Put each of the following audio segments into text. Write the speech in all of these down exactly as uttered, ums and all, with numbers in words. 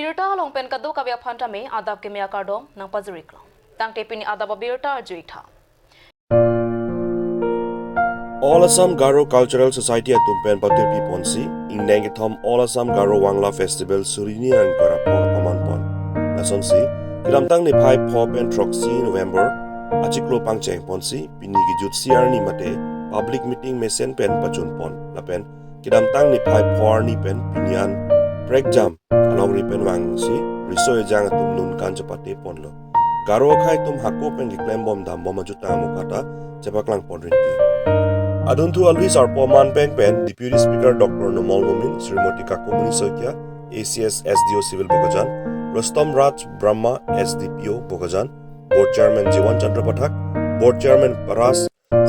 Birta along pen kadokave aphan tame adap keme akardom nangpajiriklo. Tangte pini adap abirta arju-ik tha. All Assam Garo Cultural Society atum pen patirpi ponsi, ingneng kethom All Assam Garo Wangla Festival suri hini ra ingkoi ra pho paman pon. Lasonsi, kedamtang niphai pho pen throksi November, achiklo pangcheng ponsi, pini kejutsi arni mate public meeting mesen pen pachun pon. Lapen, kedamtang niphai pho arni pen pini an prekjam alongri pen vangsi riso ejang atum nunkan chepate ponlo. Garo akhei atum hako pen keklem bom dam bom ajutang amu kata chepaklang pon rinti. Adunthu alwi sarpo manpeng pen Deputy Speaker Doctor Numal Momin, Srimati Kakumuni Saikia, A C S S D O Civil Bokajan, Rustom Raj Brahma, S D P O Bokajan, Board Chairman Jiwan Chandra Pathak, Board Chairman Paras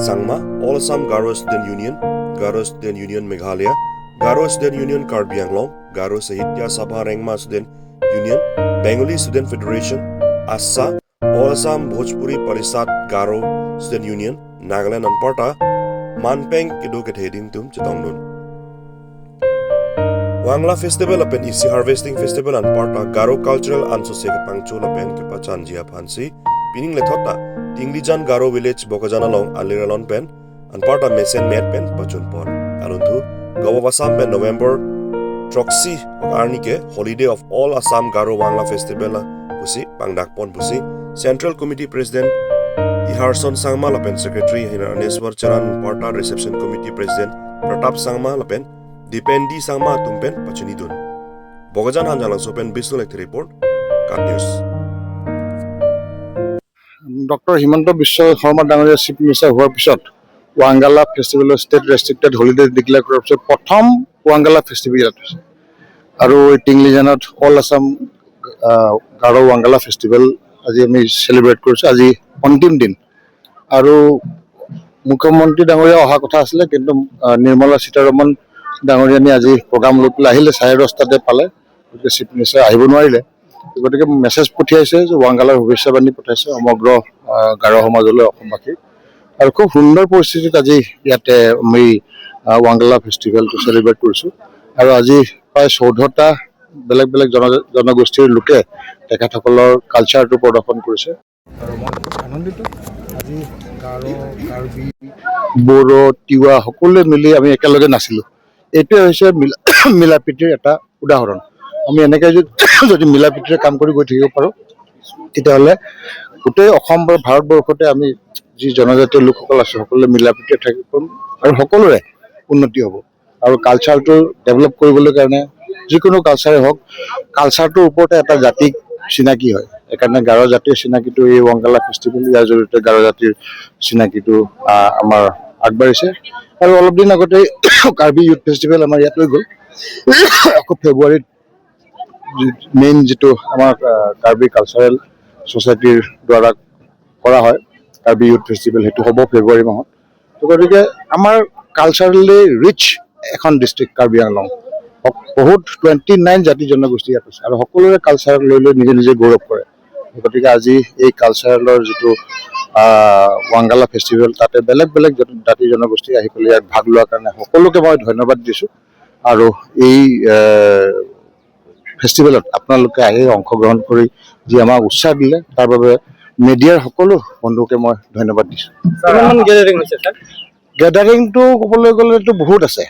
Sangma, All Assam Garo Student Union, Garo Student Union Meghalaya, Garo Student Union Karbi Anglong, Garo Sahitya Sabha Rengma Student Union, Bengali Student Federation, AASSA, All Assam Bhojpuri Parishad Garo Student Union, Nagaland anparta manpeng kedo kethe adim atum chetongdun. Wangla Festival lapen isi Harvesting Festival anparta Garo Cultural Ansose kepangcho lapen kepachanji aphansi pining lethot ta Tinglijan Garo Village Bokajan along alir alon pen anparta mesen met pen pachun pon. Alunthu Gawavasam pen November throksi arni ke Holiday of All Assam Garo Wangla Festival pusi pangdak pon pusi Central Committee President Iharson Sangma lapen Secretary Hinaneswar Charan anparta Reception Committee President Pratap Sangma lapen Dipendi Sangma atum pen pachunidun. Bokajan Hanjanglangso pen Bisnu Lekthe report, KAT News. Doctor Himanta বিশ্ব শৰ্মা ডাঙৰীয়া chief minister হোৱাৰ পিছত ৱাংগালা ফেষ্টিভেলৰ state restricted holiday declare কৰাৰ পিছত প্ৰথম ৱাংগালা ফেষ্টিভেল ইয়াত হৈছে। আৰু এই টিংলিজানত অল আছাম, আহ, গাৰো ৱাংগালা ফেষ্টিভেল আজি আমি চেলিব্ৰেট কৰিছোঁ। আজি অন্তিম দিন আৰু মুখ্যমন্ত্ৰী ডাঙৰীয়া অহা কথা আছিলে, কিন্তু, আহ, নিৰ্মলা সীতাৰমণ ডাঙৰীয়ানী আজি প্ৰগ্ৰাম লৈ পেলাই আহিলে, চাৰে দহটাতে পালে, গতিকে চিফ মিনিষ্টাৰ আহিব নোৱাৰিলে। গতিকে মেছেজ পঠিয়াইছে যে ৱাংগালাৰ শুভেচ্ছা বাণী পঠাইছে সমগ্ৰ, আহ, গাৰো সমাজলৈ, অসমবাসী। আৰু খুব সুন্দৰ পৰিস্থিতিত আজি ইয়াতে আমি, আহ, ৱাংগালা ফেষ্টিভেলটো চেলিব্ৰেট কৰিছোঁ। আৰু আজি প্ৰায় চৈধ্যটা বেলেগ বেলেগ জন-, জনগোষ্ঠীৰ লোকে তেখেতসকলৰ কালচাৰটো প্ৰদৰ্শন কৰিছে। আৰু মই আনন্দিত। আজি গাৰো, কাৰ্বি, বড়ো, তিৱা সকলোৱে মিলি আমি একেলগে নাচিলোঁ। এইটোৱে হৈছে মিলা, মিলা প্ৰীতিৰ এটা উদাহৰণ। আমি এনেকে যদি, যদি মিলা প্ৰীতিৰে কাম কৰি গৈ থাকিব পাৰোঁ, তেতিয়াহ'লে গোটেই অসম বা ভাৰতবৰ্ষতে আমি যি জনজাতীয় লোকসকল আছে, সকলোৱে মিলা প্ৰীতিৰে থাকিব পাৰিম আৰু সকলোৰে উন্নতি হ'ব। আৰু কালচাৰটো ডেভেলপ কৰিবলৈ কাৰণে যিকোনো কালচাৰে হওক, কালচাৰটোৰ ওপৰতে এটা জাতিক চিনাকি হয়। সেইকাৰণে গাৰো জাতিৰ চিনাকিটো এই ৱাংগালা ফেষ্টিভেল, ইয়াৰ জৰিয়তে গাৰো জাতিৰ চিনাকিটো, আহ, আমাৰ আগবাঢ়িছে। আৰু অলপ দিন আগতে কাৰ্বি ইউথ ফেষ্টিভেল আমাৰ ইয়াত হৈ গ'ল। আকৌ ফেব্ৰুৱাৰীত মেইন যিটো আমাৰ, আহ, কাৰ্বি কালচাৰেল ছ'চাইটিৰ দ্বাৰা কৰা হয় কাৰ্বি ইউথ ফেষ্টিভেল, সেইটো হ'ব ফেব্ৰুৱাৰী মাহত। তো গতিকে আমাৰ কালচাৰেলি ৰিচ এখন ডিষ্ট্ৰিক্ট কাৰ্বি আংলং। হক-, বহুত টুৱেণ্টি নাইন জাতি জনগোষ্ঠী ইয়াত আছে আৰু সকলোৰে কালচাৰ লৈ লৈ নিজে নিজে গৌৰৱ কৰে। গতিকে আজি এই কালচাৰেলৰ যিটো, আহ, ৱাংগালা ফেষ্টিভেল, তাতে বেলেগ বেলেগ জন-, জাতি জনগোষ্ঠী আহি পেলাই ইয়াত ভাগ লোৱাৰ কাৰণে সকলোকে মই ধন্যবাদ দিছোঁ। আৰু এই, আহ, ফেষ্টিভেলত আপোনালোকে আহি অংশগ্ৰহণ কৰি যি আমাক উৎসাহ দিলে, তাৰ বাবে মিডিয়াৰ সকলো বন্ধুকে মই ধন্যবাদ দিছোঁ। কিমানমান গেডাৰিং হৈছে, ছাৰ? গেডাৰিংটো ক'বলৈ গ'লেতো বহুত আছে।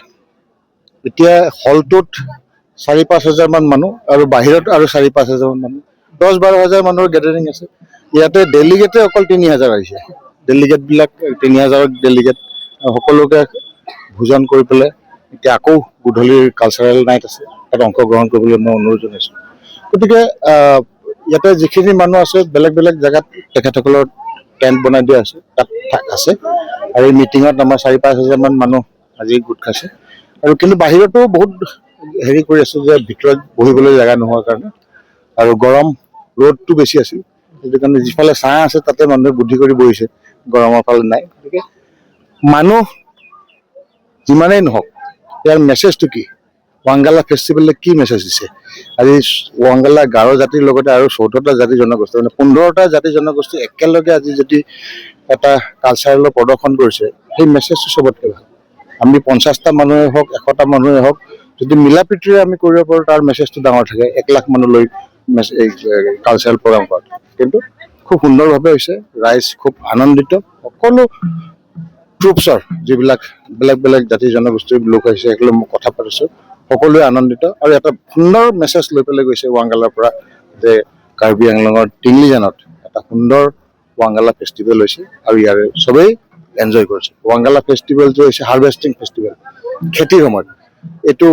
এতিয়া হলটোত চাৰি পাঁচ হাজাৰ মান মানুহ আৰু বাহিৰত আৰু চাৰি পাঁচ হাজাৰ মান মানুহ, দহ বাৰ হাজাৰ মানুহৰ গেডাৰিং আছে। ইয়াতে ডেলিগেটে অকল তিনি হাজাৰ আহিছে। ডেলিগেটবিলাক, তিনি হাজাৰ ডেলিগেট, সকলোকে ভোজন কৰি পেলাই এতিয়া আকৌ গধূলিৰ কালচাৰেল নাইট আছে, তাত অংশগ্ৰহণ কৰিবলৈ মই অনুৰোধ জনাইছোঁ। গতিকে, আহ, ইয়াতে যিখিনি মানুহ আছে, বেলেগ বেলেগ জেগাত তেখেতসকলৰ টেণ্ট বনাই দিয়া আছে, তাত থা-, আছে। আৰু এই মিটিঙত আমাৰ চাৰি পাঁচ হাজাৰ মান মানুহ আজি গোট খাইছে। আৰু কিন্তু বাহিৰতো বহুত হেৰি কৰি আছে যে ভিতৰত বহিবলৈ জেগা নোহোৱাৰ কাৰণে। আৰু গৰম, ৰ'দটো বেছি আছিল, সেইটো কাৰণে যিফালে ছাঁ আছে তাতে মানুহে বুদ্ধি কৰি বহিছে, গৰমৰ ফালে নাই। গতিকে মানুহ যিমানেই নহওক, ইয়াৰ মেছেজটো কি? ৱাংগালা ফেষ্টিভেলে কি মেছেজ দিছে? আজি ৱাংগালা গাৰো জাতিৰ লগতে আৰু চৈধ্যটা জাতি জনগোষ্ঠী, মানে পোন্ধৰটা জাতি জনগোষ্ঠী একেলগে আজি যদি এটা কালচাৰেলৰ প্ৰদৰ্শন কৰিছে, সেই মেছেজটো চবতকৈ ভাল। আমি পঞ্চাশটা মানুহে হওক, এশটা মানুহে হওক, যদি মিলা প্ৰীতিৰে আমি কৰিব পাৰোঁ, তাৰ মেছেজটো ডাঙৰ থাকে। এক লাখ মানুহ লৈ মেছ-, এই, এ, কালচাৰেল প্ৰগ্ৰাম কৰাত কিন্তু খুব সুন্দৰভাৱে হৈছে। ৰাইজ খুব আনন্দিত। সকলো ট্ৰুপছৰ যিবিলাক বেলেগ বেলেগ জাতি জনগোষ্ঠীৰ লোক আহিছে, সকলোৱে মই কথা পাতিছোঁ, সকলোৱে আনন্দিত আৰু এটা সুন্দৰ মেছেজ লৈ পেলাই গৈছে ৱাংগালাৰ পৰা যে কাৰ্বি আংলঙৰ টিংলিজানত এটা সুন্দৰ ৱাংগালা ফেষ্টিভেল হৈছে আৰু ইয়াৰে সবেই এনজয় কৰিছে। ৱাংগালা ফেষ্টিভেলটো হৈছে হাৰ্ভেষ্টিং ফেষ্টিভেল, খেতিৰ সময়ত। এইটো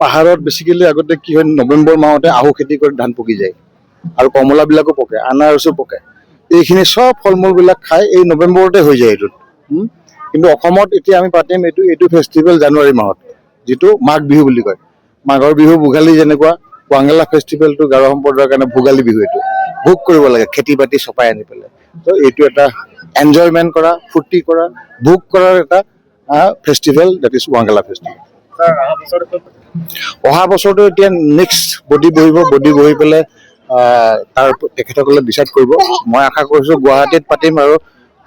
পাহাৰত বেচিকেলি আগতে কি হয়, নৱেম্বৰ মাহতে আহু খেতি কৰি ধান পকি যায় আৰু কমলাবিলাকো পকে, আনাৰসো পকে। এইখিনি সব ফল মূলবিলাক খাই এই নৱেম্বৰতে হৈ যায় এইটোত। হুম? কিন্তু অসমত এতিয়া আমি পাতিম এইটো, এইটো ফেষ্টিভেল জানুৱাৰী মাহত, যিটো মাঘ বিহু বুলি কয়। মাঘৰ বিহু ভোগালী যেনেকুৱা, ৱাংগালা ফেষ্টিভেলটো গাৰো সম্প্ৰদায়ৰ কাৰণে ভোগালী বিহু। এইটো ভোগ কৰিব লাগে, খেতি বাতি চপাই আনি পেলাই। তো এইটো এটা এনজয়মেণ্ট কৰা, ফূৰ্তি কৰা, ভোগ কৰাৰ এটা festival, that is Wangala festival. Sir, অহা বছৰ ক'ত পাতিব? অহা বছৰটো এতিয়া নেক্সট বডি বহিব, বডি বহি পেলাই আহ, তাৰ তেখেতসকলে ডিচাইড কৰিব। মই আশা কৰিছোঁ গুৱাহাটীত পাতিম আৰু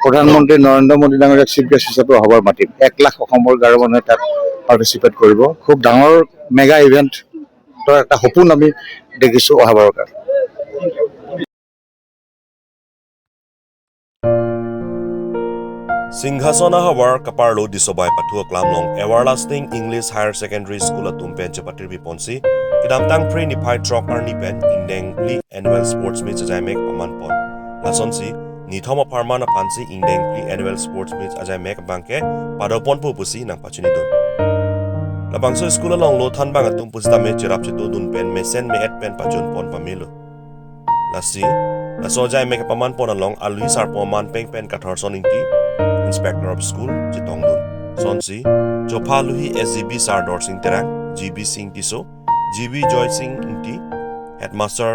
প্ৰধানমন্ত্ৰী নৰেন্দ্ৰ মোদী ডাঙৰীয়াক চিফ গেষ্ট হিচাপে অহাবাৰ মাতিম। এক লাখ অসমৰ গাৰো মানুহে তাত পাৰ্টিচিপেট কৰিব। খুব ডাঙৰ মেগা ইভেণ্টৰ এটা সপোন আমি দেখিছোঁ অহাবাৰৰ কাৰণে। Singhason ahavar kaparlo Disobai pathu aklam along Everlasting English Higher Secondary School atum pen chepatirpi ponsi, kedamtang Phre niphai throk arni pen ingdeng phli annual sports meet ajaimek paman pon. Lasonsi nithom apharman aphansi ingdeng phli annual sports meet ajaimek abangke pado ponpo pusi nangpachinidun. Labangso school along lo thanbang atum pusitame cherap chetodun pen mesen me-et pen pachun pon pamelo. Lasi laso ajaimek paman pon along alwi sarpo Manpeng pen Kathar Son Ingti, Inspector of School, chetongdun. Sonsi chopha aluhi S G B sar Dorsing Terang, G B Sing Tisso, G B Joy Sing Ingti, Headmaster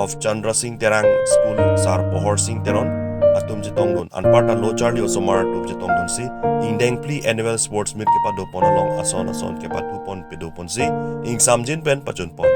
of Chandra Sing Terang School sar Pohor Sing Teron atum chetongdun. Anparta lo charli osomar atum chetongdunsi ingdeng phli annual sports meet kepado pon along ason ason kepathu pon pedo ponsi ingsamjin pen pachun pon.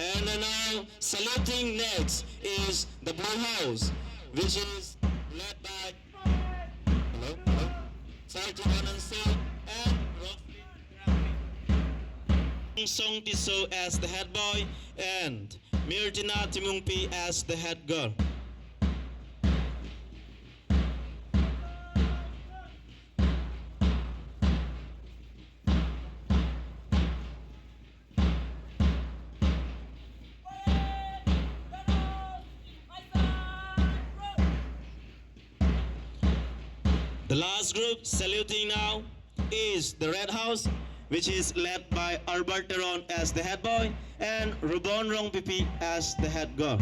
And now saluting next is the Blue House, which is led by, hello, hello, Sarjuvanan Singh and Roslyn Song Tisso as the head boy and Mirtina Timungpi as the head girl. The last group saluting now is the Red House, which is led by Albert Teron as the head boy and Rubon Rongpipi as the head girl.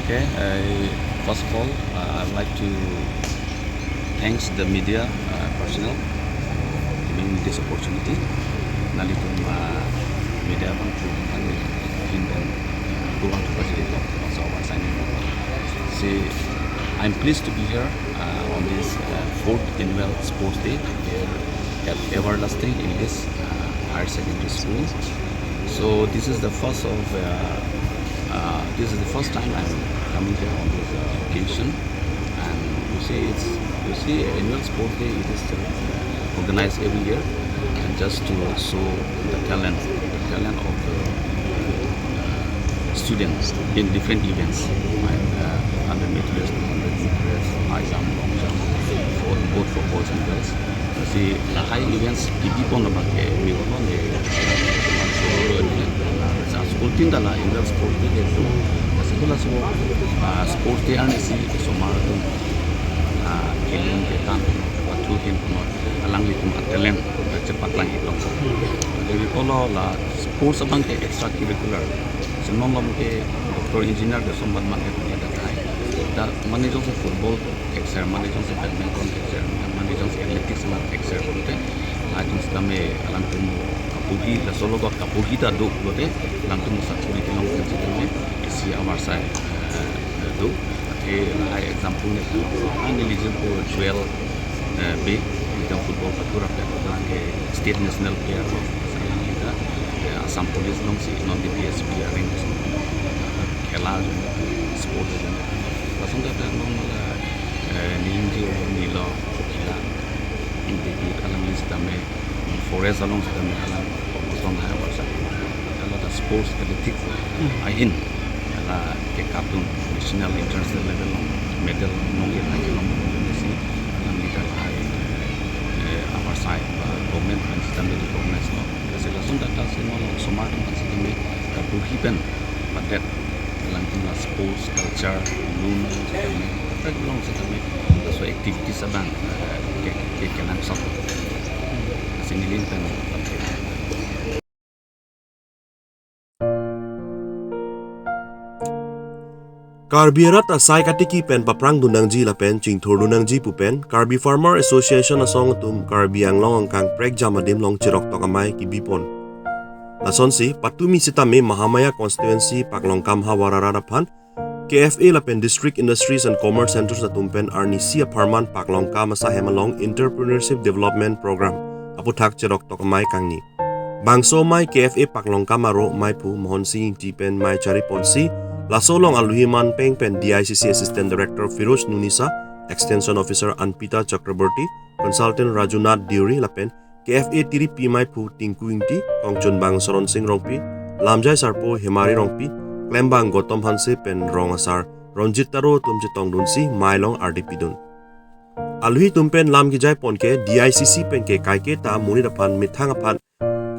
Okay, I, first of all, uh, I would like to thanks the media, uh, personnel for giving me this opportunity. Nanglitum, uh, media bangphu kami hin pen, uh, kurang tu pajir itu, so our signing. See, I'm pleased to be here, uh, on this, uh, fourth annual sports day here at Everlasting English, uh, Higher Secondary School. So this is the first of, uh, uh, this is the first time I'm coming here on this, uh, occasion. And you see, it's, you see, annual sports day, it is, uh, organized every year, and just to show the talent, the talent of the, uh, students in different events, like, uh, hundred meters, two hundred meters, high jump, long jump, for both for boys and girls. Si lahai events kebi pon abang ke mi kono ne. Sa school tin dala indoor sports day ke tu. Sa school so, ah, sports day arni si osomar atum, ah, kelun ketan, wathu ken kono. Alanglitum a-talent chepaklang-ik long. Jadi pulo la sports abang ke extracurricular. Si non lom ke doctor engineer ke sombat man ke punya datai. Da mane jongsi football thekser, mane jongsi badminton thekser, mane jongsi athletics ma thekser pulote, la jongsi tame alangtum kapuji, laso logot kapuji ta do pulote, alangtum sakori kelong pen sitame isi amarsai, eh, do. Athe lahai example ne, ah, neli jirpo Joel, eh, Bey, neli ta football katura pen, alang ke state national player lo, alang ke ta, eh, Assam Police alongsi non D P S P areng, eh, khela ajoine, sport ajoine. Lason ta ta non la, eh, ningje nilo khela. David alangli sitame forest along sitame alang pokok ton hai warsa. Ala ta sports athletics ahin ala ke kapdun national international level along medal nong-ir hai kelong si alangli ta lahai, eh, amarsai ba government aphan sitame recognize lo. Lasi lason ta ta si non osomar aphan sitame kapuji pen padet alangtum la sports culture lun sitame, kaprek along sitame laso activities abang, eh, ke, ke kenangsot. Lasi neli pen lamthe. Karbi arat asai katiki pen paprangdun nangji lapen chingthurdun nangji pu pen Karbi Farmer Association asong atum Karbi Anglong angkang prekjam adim along cheroktok amei kebipon. Lasonsi patumi sitame Mahamaya constituency Paklongkam havar arat aphan K F A lapen District Industries and Commerce Centres atum pen arnisi apharman Paklongkam asahem along Entrepreneurship Development Programme aputhak cheroktok amei kangni. Bangso amei K F A Paklongkam aro meiphu Mohon Sing Ingti pen mei chariponsi, laso along aluhi manpeng pen D I C C Assistant Director Firoj Nunisa, Extension Officer Anpita Chakraborty, Consultant Raju Nath Deuri lapen K F A tiripi meiphu Tinku Ingti, kongchunbang Soron Sing Rongpi, lamjai sarpo Hemari Rongpi, klembang Gautam Hanse pen rong asar Ronjit Taro atum chetongdunsi mei along ardi pidun. Aluhi atum pen lam kejaipon ke D I C C pen ke kaiketa monit aphan methang aphan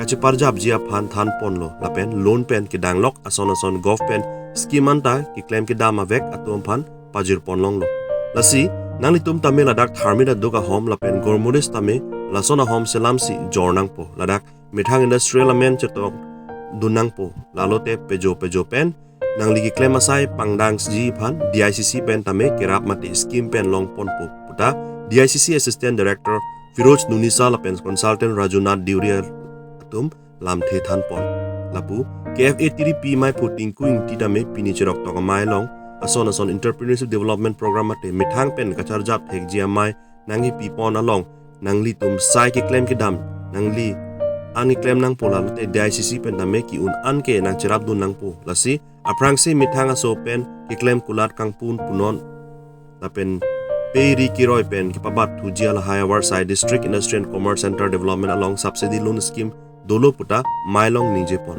kacheparjapji aphan thanponlo lapen loan pen kedanglok ason ason govt pen scheme anta keklem kedam avek atum aphan pajirpon longlo. Lasi nanglitum tame ladak tharmit aduk ahom lapen gormodis tame lason ahom selamsi jor nangpo, ladak methang industrial amen chetongdun nangpo, lalote pejo pejo pen nangli keklem asai pangdangji aphan D I C C pen tame kerap mate scheme pen longponpo puta D I C C Assistant Director Firoj Nunisa lapen Consultant Raju Nath Deuri atum lamthe thanpon. Lapu K F A tiripi meiphu Tinku Ingti tame pini cheroktok amei along ason ason Entrepreneurship Development Programme mate methang pen kacharjap thekji amei nangkepipon along nanglitum sai keklem kedam nangli an keklem nangpo, lalote D I C C pen tame ke-un an ke nangcherapdun nangpo. Lasi aphrangsi methang aso pen keklem kulat kangpun punon lapen pei ri keroi pen kepabat thuji alahai avarsai District Industry and Commerce Centre Development along subsidy loan scheme dolo puta mei along ningjepon.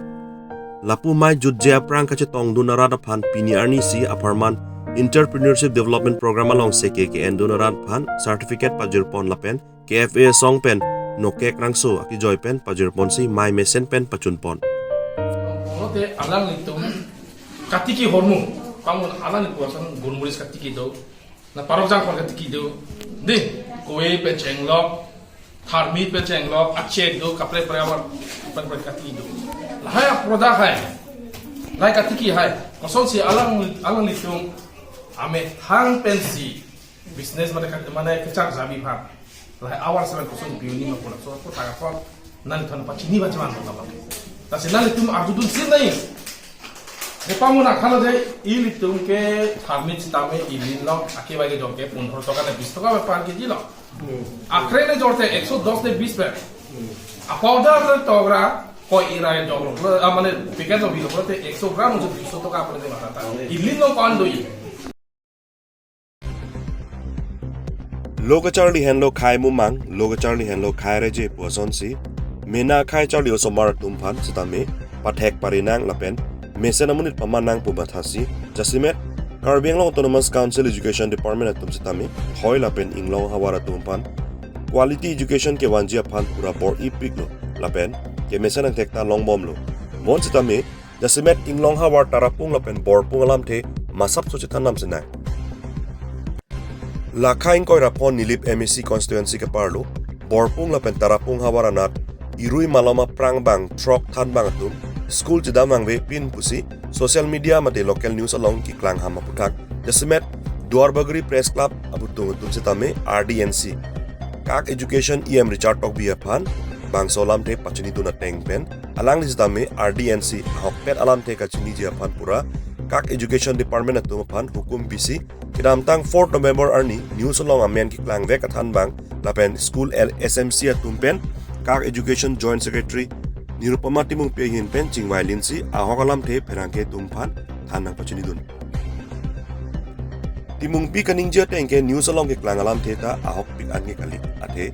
Lapu mei jutje aphrang kachetongdun arat aphan pini arnisi apharman Entrepreneurship Development Programme along seke ke-endun arat aphan certificate pajirpon lapen K F A asong pen nokek rangso akejoi pen pajirponsi mei mesen pen pachunpon. Pulote alanglitum katiki hormu, pamun alanglitum ason gormodis katiki do, na parok jangkor katiki do, di, kove pen chenglok, tharmit pen chenglok, achek do, kaprek kaprek abar pen pen katiki do. Lahai aproda hai, lahai katiki hai, kosonsi alang alanglitum amethang pensi business mane kat mane kecharjapji aphan, lahai avar seven koson piuni ma pura so ko taga ko nangtum pachini bacheman ko tabang. Lasi nanglitum arjudun si nai. Hepa muna khala jai ilitum ke tharmit sitame ili lo, ake bai kejok ke pondro toka ne bis toka bai pan keji lo. Akrek ne jorte ekso dos ne bis pe. A powder ne togra ko irai jok lo, ah, mane packet lo bilo te ekso gram jo bis toka apne de matata. Ili lo kon do i. Lo kacharli henlo khei mumang, lo kacharli henlo khei reje pu asonsi mena khei charli osomar atum aphan sitame pathek parinang lapen mesen amonit paman nang pu mathasi, jasemet Karbi Anglong Autonomous Council Education Department atum sitame thoi lapen inglong havar atum aphan quality education kevanji aphan pura bor-ipiklo lapen kemesen angthek ta longbomlo. Bonsitame jasemet inglong havar tarapung lapen borpung alamthe masapso chethan nam sinai. Lakha ingkoi ra phongo Nilip M A C constituency keparlo Borpung lapen Tarapung havar anat irui malom aphrang bang throk thanbang atum school chedam vangve pin pusi social media mate local news along keklang ham aputhak jasemet Duarbagori Press Club abutung atum setame R D N C Kak Education E M Richard Tokbi aphan bangso alamthe pachinidun ateng pen alangli setame R D N C ahokpet alamthe kachiniji aphan pura Kak Education Department atum aphan hukum pisi kedamtang fourth November arni news along amen keklangvek athanbang lapen school L S M C atum pen Kak Education Joint Secretary Nirupama Timungpi ahin pen chingvai linsi ahok alamthe pherangke atum aphan than nangpachinidun. Timungpi kaningje ateng ke news along keklang alamthe ta ahokpik an ke kali. Athe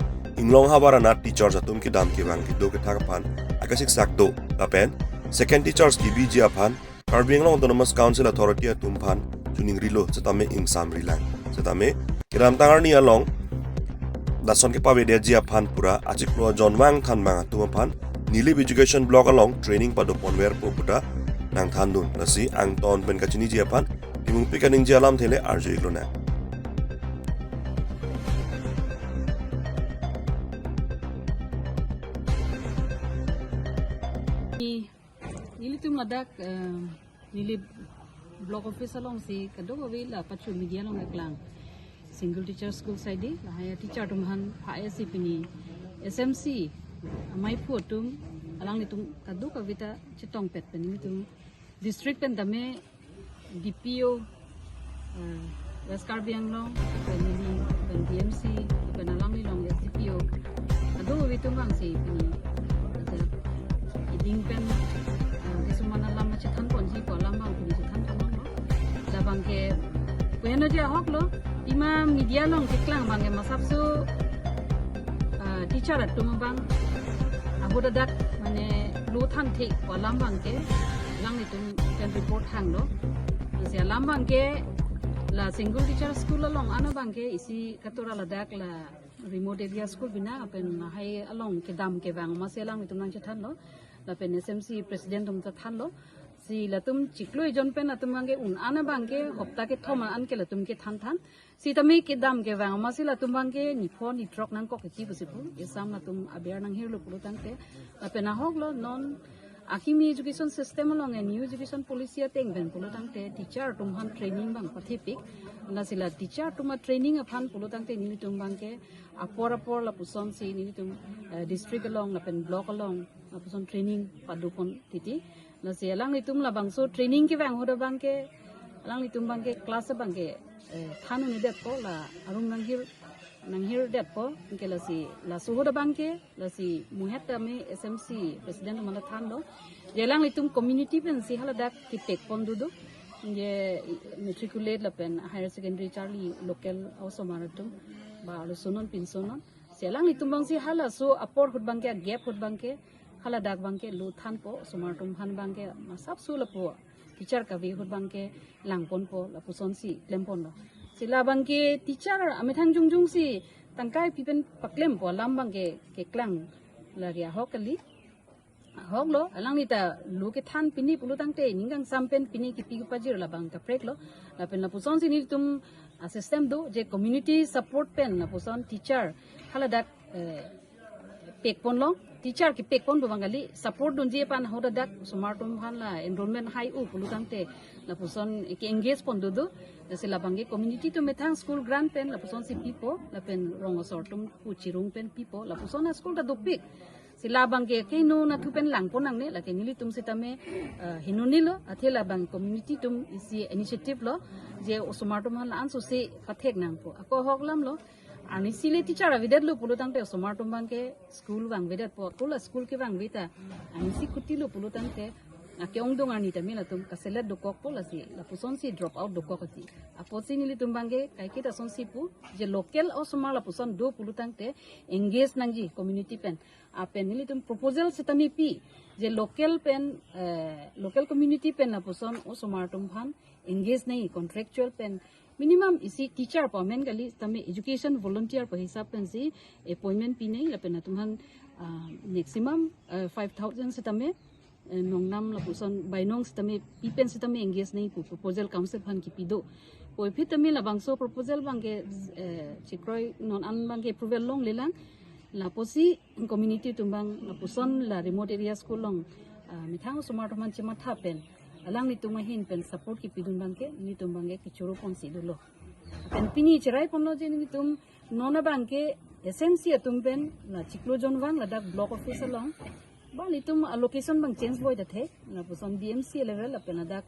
Inglong havar anat teachers atum kedam kevang kedo kethak aphan akasiksak do lapen second teachers kebiji aphan Karbi Anglong Autonomous Council Authority atum aphan chuningrilo setame ingsamrilang. Setame kedamtang arni along lason kepavedetji aphan pura achiklo ajon vang thanbang atum aphan Nilip Education Block along training padoponverpo puta nangthandun. Lasi angton pen kachiniji aphan Timungpi kaningje alamthe le arju-iklonang. Nelitum ladak, eh, Nilip block office alongsi kadokave la pachu media along keklang. Single teacher school side lahai teacher atum aphan pha-esi pini S M C amei aphu atum alanglitum kadokave ta chetongpet pen nelitum district pen tame D P O, eh, West Karbi Anglong, pen neli, pen D M C, pen alangli along S D P O. Kadokave atum vangsi pini, ajak iding pen, eh, kisuman alam chethanponji pu alam bang pini chethanpon longlo. Labang ke, pu heno je ahoklo, pima media along keklang bang ke masapso, eh, teacher atum bang, ahut adak, mane, lo than thik pu alam bang ke, alanglitum pen report hanglo. Lasi alam bang ke la single teacher school along ana bang ke isi katura ladak la remote area school bina pen lahai along kedam kevang amatsi alanglitum nangchethanlo. Lapen S M C president atum ta thanlo. Si latum chiklo ejon pen atum bang ke un ana bang ke hopta kethom an ke latum ke than than. Sitame kedam kevang amatsi latum bang ke nipho nithrok nangkok iti pusi pu. Esam latum aber nanghirlo pulo tangte. Lapen ahoklo non akimi education system along new education policy ateng pen pulo tangte teacher atum aphan training bang pathipik. Lasi la teacher atum a-training aphan pulo tangte nelitum bang ke apor apor lapusonsi nelitum, eh, district along lapen block along lapuson training padopon titi. Lasi alanglitum labangso training kevang ahut abang ke, alanglitum bang ke class abang ke, eh, than un-edetpo la arum nanghir, nanghirdetpo, anke lasi laso ahut abang ke, lasi muhet tame S M C president atum ta thanlo. Je alanglitum community pensi haladak kepekpon dodo. Je matriculate lapen higher secondary charli local osomar atum ba arlosonon pinsonon. Si alanglitum bangsi halaso apor ahut bang ke, gap ahut bang ke, haladak bang ke lo thanpo, osomar atum aphan bang ke masapso lapu teacher kave ahut bang ke langponpo, lapusonsi klemponlo. Si labang ke teacher amethang jongjongsi tangkai pi pen paklempo alam bang ke keklang lagi ahok kali. Ahoklo, alangli ta lo kethan pini pulo tangte ning kangsam pen pini kipi kepajir labang kapreklo. Lapen lapusonsi nelitum a-system do je community support pen lapuson teacher haladak, eh, pekponlo, teacher kepekpon pu bang kali, support dunji aphan ahut adak osomar atum aphan la enrollment hai-o pulo tangte lapuson ke-engage pon dodo. Lasi labang ke community atum methang school grant pen lapusonsi pipo, lapen rong asor atum pu chirung pen pipo, lapuson a-school ta dopik. Si labang ke keno nathu pen langpon nangne, lake nelitum sitame, eh, heno nilo, athe labang community atum isi initiative lo, je osomar atum aphan la-an sose pathek nangpo. Ako ahok alamlo, arnisi le teacher avedetlo pulo tangte osomar atum bang ke school vangvedetpo, ako la school kevangve ta arnisi kutilo pulo tangte, ake-ongdung arni tame latum kaselet dokokpo lasi, lapusonsi drop out dokok ati. Apotsi nelitum bang ke kaiketa asonsi pu, je local osomar lapuson do pulo tangte engage nangji community pen. Lapen nelitum proposal sitame pi, je local pen, eh, local community pen lapuson osomar atum aphan engage nangji contractual pen minimum isi teacher pu amen kali sitame education volunteer pu hisap pensi appointment pi nangji lapen latum aphan, ah, maximum, eh, five thousand sitame, eh, nongnam lapuson bainong sitame pi pen sitame engage nangji pu proposal council aphan kipi do. Puvoiphit tame labangso proposal bang ke, eh, chikroi non an bang ke approval longlelang. Lapusi community atum abang lapuson la remote area school along, ah, methang osomar atum aphan chematha pen, alanglitum ahin pen support kipidun abangke, nelitum abangke kechoro ponsi dolo. Pen pini cherai ponlo je nelitum non abangke S M C atum pen la chiklo jon vang ladak block office along. Ba nelitum a location abang change voidet he, lapuson D M C level lapen ladak,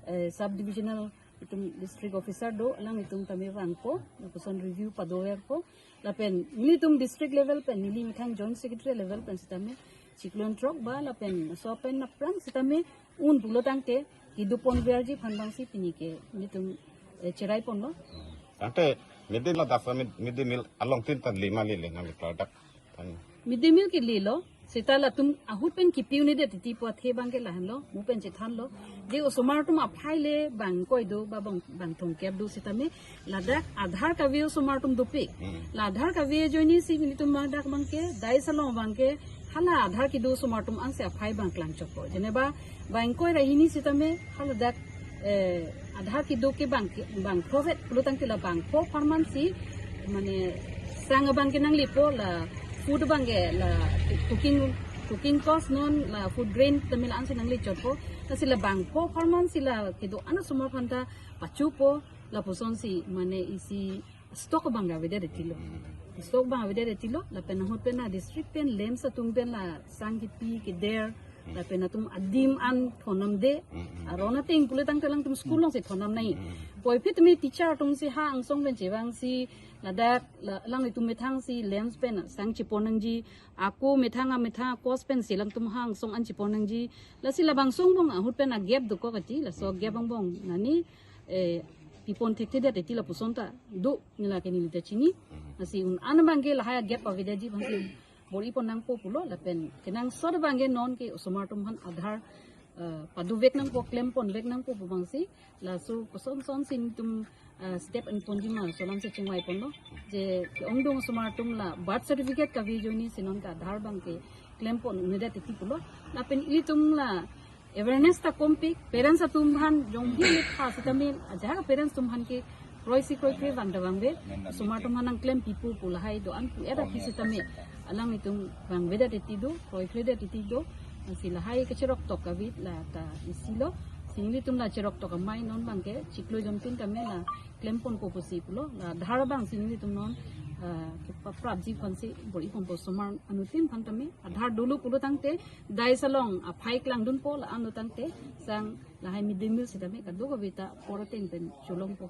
eh, sub divisional itum district officer do, alanglitum tame vangpo, lapuson review padoverpo, lapen nelitum district level pen neli methang joint secretary level pen sitame chiklo jon throk ba lapen so pen aphrang sitame un pulo tangte kedo ponverji aphan abangsi pini ke nelitum, eh, cherai ponlo. Tangte midday meal ladak sa mid, midday meal along tin tan lima lele nang product tan. Midday meal kelelo, seta latum ahut pen kipi un-edet titi pu athe abangke lahenlo, mo pen chethanlo. Je osomar atum aphai le bang ingkoi do ba bang, bang thomkep do sitame ladak Aadhaar kave osomar atum dopik. Hmm. La Aadhaar kave ajoinesi nelitum ladak abangke, dais along abangke, hala Aadhaar kedo osomar atum ansi aphai bang klangchotpo. Jeneba bang ingkoi ra hini sitame, haladak, eh, Aadhaar kedo ke bang, bang provet pulo tangte la bangpho apharman si, mane sang abangke nanglepo la food abangke la cooking, cooking cost non la food grain tame la ansi nanglechotpo. Lasi la bangpho apharman si la kedo-an osomar aphanta pachupo, lapusonsi mane isi stock abang avedet tilo. Stock abang avedet tilo, lapen ahut pen la district pen LAMPS atum pen la sang kipi keder, lapen atum adim an thondamde. Mm, mm. Aron ateng pulo tangte alangtum school alongsi thondam nangji. Mm. Puvoiphit tame teacher atumsi ha angsong pen chevangsi ladak la, alanglitum methangsi LAMPS pen sang chepon nangji. Ako methang amethang a cost pensi alangtum ha angsong an chepon nangji. Lasi labangso angbong ahut pen a gap dokok ati, laso gap angbong nani, eh, pipon thekthedet ati lapuson ta do, neli ke neli ta chini. Lasi un-an abangke lahai a gap avedetji abangsi bor-i pon nangpo pulo, lapen kenangsot abangke non ke osomar atum aphan Aadhaar, eh, padovek nangpo, klem ponvek nangpo pu abangsi, laso koson sonsi nelitum, eh, step ingponji ma laso alamsi chingvai ponlo. Je ke-ongdung osomar atum la birth certificate kave ajoinesi non ke Aadhaar abangke klem pon un-edet titi pulo. Lapen ilitum la awareness ta kompik, parents atum aphan jongsi le tha sitame, ajahak parents atum aphan ke kroisi kroikre vang ta vangve, osomar atum aphan nangklem pipo pu lahai do-an pu-et aphi sitame, alanglitum vangvedet titi do, kroikredet titi do, si lahai kacheroktok kave la ta isi lo, si nelitum la cheroktok amei non abangke, chiklo jon tin tame la klem ponpo pusi pulo, la Aadhaar abangsi nelitum non, ah, kepaprapji aphansi bor-i ponpo osomar anuttin aphan tame, Aadhaar dolo pulo tangte, dais along aphai klangdunpo la-an do tangte, sang lahai midday meal sitame kadokave ta apor ateng pen cholongpo.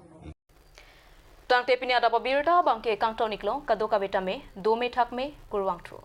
Tangte pini adap abirta abangke kangton-iklo, kadokave tame dome thakme, kurvangthu.